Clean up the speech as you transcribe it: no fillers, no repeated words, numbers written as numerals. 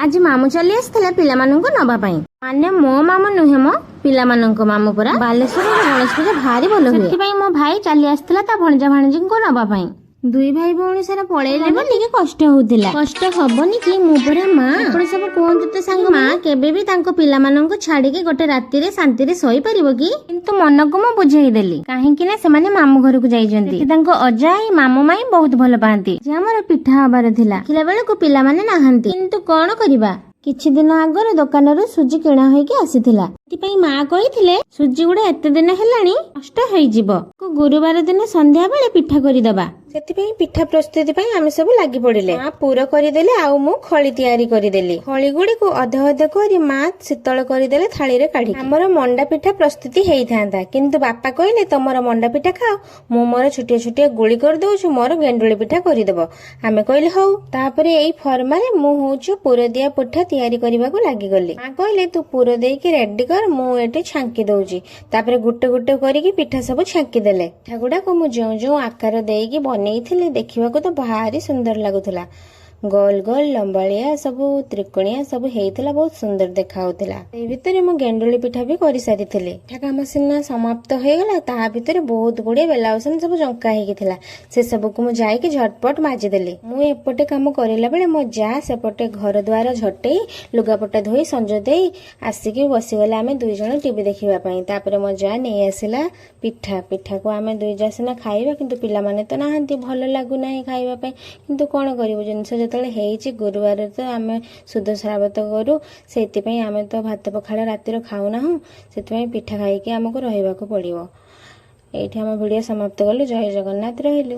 ଆଜି ମାମୁଁ ଚାଲି ଆସିଥିଲା ପିଲାମାନଙ୍କୁ ନବା ପାଇଁ। ମାନେ ମୋ ମାମୁଁ ନୁହେଁ ମୋ ପିଲାମାନଙ୍କ ମାମୁଁ ପରା। ବାଲେଶ୍ୱରରେ ଗଣେଶ ପୂଜା ଭାରି ଭଲ ହୁଏ, ସେଥିପାଇଁ ମୋ ଭାଇ ଚାଲି ଆସିଥିଲା ତା ଭଣଜା ଭାଣିଜୀଙ୍କୁ ନବା ପାଇଁ। ଦୁଇ ଭାଇ ଭଉଣୀ ସାରା ପଳେଇଲେ ବୋଲି ଟିକେ କଷ୍ଟ ହଉଥିଲା। କଷ୍ଟ ହବନି କି? ମୁଁ ପରା ମା। ଆପଣ ସବୁ କୁହନ୍ତୁ ତ ସାଙ୍ଗ, ମା କେବେ ବି ତାଙ୍କ ପିଲାମାନଙ୍କୁ ଛାଡିକି ଗୋଟେ ରାତିରେ ଶାନ୍ତିରେ ଶୋଇପାରିବ କି? କିନ୍ତୁ ମନକୁ ମୁଁ ବୁଝେଇଦେଲି, କାହିଁକି ନା ସେମାନେ ମାମୁଁ ଘରକୁ ଯାଇଛନ୍ତି। ସେଠି ତାଙ୍କ ଅଜା ଆଈ, ମାମୁଁ ମାଇଁ ବହୁତ ଭଲ ପାଆନ୍ତି। ଯେ ଆମର ପିଠା ହବାର ଥିଲା, ଦେଖିଲା ବେଳକୁ ପିଲାମାନେ ନାହାନ୍ତି। କିନ୍ତୁ କଣ କରିବା? କିଛି ଦିନ ଆଗରୁ ଦୋକାନରୁ ସୁଜି କିଣା ହୋଇକି ଆସିଥିଲା। ସେଥିପାଇଁ ମା କହିଥିଲେ, ସୁଜି ଗୁଡା ଏତେ ଦିନ ହେଲାଣି, ନଷ୍ଟ ହେଇଯିବ, ଗୁରୁବାର ଦିନ ସନ୍ଧ୍ୟା ବେଳେ ପିଠା କରିଦବା। ସେଥିପାଇଁ ପିଠା ପ୍ରସ୍ତୁତି ପାଇଁ ଆମେ ସବୁ ଲାଗି ପଡିଲେ। ମା ପୁର କରିଦେଲେ ଆଉ ମୁଁ ଖଳି ତିଆରି କରିଦେଲି। ଖଳି ଗୁଡିକୁ ଅଧ ଅଧ କରି ମା ଶୀତଳ କରିଦେଲେ ଥାଳିରେ କାଢି। ଆମର ମଣ୍ଡା ପିଠା ପ୍ରସ୍ତୁତି ହେଇଥାନ୍ତା, କିନ୍ତୁ ବାପା କହିଲେ, ତମର ମଣ୍ଡା ପିଠା ଖାଅ, ମୁଁ ମୋର ଛୋଟିଆ ଛୋଟିଆ ଗୁଳି କରିଦଉଛି, ମୋର ଗେଣ୍ଡୁଳି ପିଠା କରିଦେବ। ଆମେ କହିଲେ ହଉ। ତାପରେ ଏଇ ଫର୍ମାରେ ମୁଁ ହଉଛି ପୁର ଦିଆ ପିଠା ତିଆରି କରିବାକୁ ଲାଗିଗଲି। ମା କହିଲେ, ତୁ ପୁର ଦେଇକି ରେଡି କର, ମୁଁ ଏଠି ଛାଙ୍କି ଦଉଛି। ତାପରେ ଗୋଟେ ଗୋଟେ କରିକି ପିଠା ସବୁ ଛାଙ୍କି ଦେଲେ। ପିଠା ଗୁଡାକୁ ମୁଁ ଯେଉଁ ଯେଉଁ ଆକାର ଦେଇକି ବନେଇଥିଲି, ଦେଖିବାକୁ ତ ଭାରି ସୁନ୍ଦର ଲାଗୁଥିଲା। ଗୋଲ ଗୋଲ, ଲମ୍ବାଳିଆ, ସବୁ ତ୍ରିକୋଣିଆ ସବୁ ହେଇଥିଲା, ବହୁତ ସୁନ୍ଦର ଦେଖା ହଉଥିଲା। ସେଇ ଭିତରେ ମୁଁ ଗେଣ୍ଡୁଳି ପିଠା ବି କରିସାରିଥିଲି। ପିଠା କାମ ସିନା ସମାପ୍ତ ହେଇଗଲା, ତାହା ଭିତରେ ବହୁତ ଗୁଡିଏ ବେଲା ବାସନ ସବୁ ଜଙ୍କା ହେଇକି ଥିଲା। ସେ ସବୁକୁ ମୁଁ ଯାଇକି ଝଟପଟ ମାଜିଦେଲି। ମୁଁ ଏପଟେ କାମ କରିଲା ବେଳେ ମୋ ଯା ସେପଟେ ଘର ଦ୍ୱାର ଝଟେଇ, ଲୁଗାପଟା ଧୋଇ, ସଞ୍ଜ ଦେଇ ଆସିକି ବସିଗଲେ ଆମେ ଦୁଇ ଜଣ ଟିଭି ଦେଖିବା ପାଇଁ। ତାପରେ ମୋ ଯା ନେଇ ଆସିଲା ପିଠା। ପିଠାକୁ ଆମେ ଦୁଇ ଯା ସିନା ଖାଇବା, କିନ୍ତୁ ପିଲାମାନେ ତ ନାହାନ୍ତି, ଭଲ ଲାଗୁନାହିଁ ଖାଇବା ପାଇଁ। କିନ୍ତୁ କଣ କରିବୁ? ଜିନିଷ ଯେତେବେଳେ ହେଇଛି, ଗୁରୁବାରରେ ତ ଆମେ ଶୁଦ୍ଧ ଶ୍ରାବତ କରୁ, ସେଇଥିପାଇଁ ଆମେ ତ ଭାତ ପଖାଳ ରାତିରେ ଖାଉନାହୁଁ। ସେଥିପାଇଁ ପିଠା ଖାଇକି ଆମକୁ ରହିବାକୁ ପଡ଼ିବ। ଏଇଠି ଆମ ଭିଡ଼ିଓ ସମାପ୍ତ କଲୁ। ଜୟ ଜଗନ୍ନାଥ, ରହିଲୁ।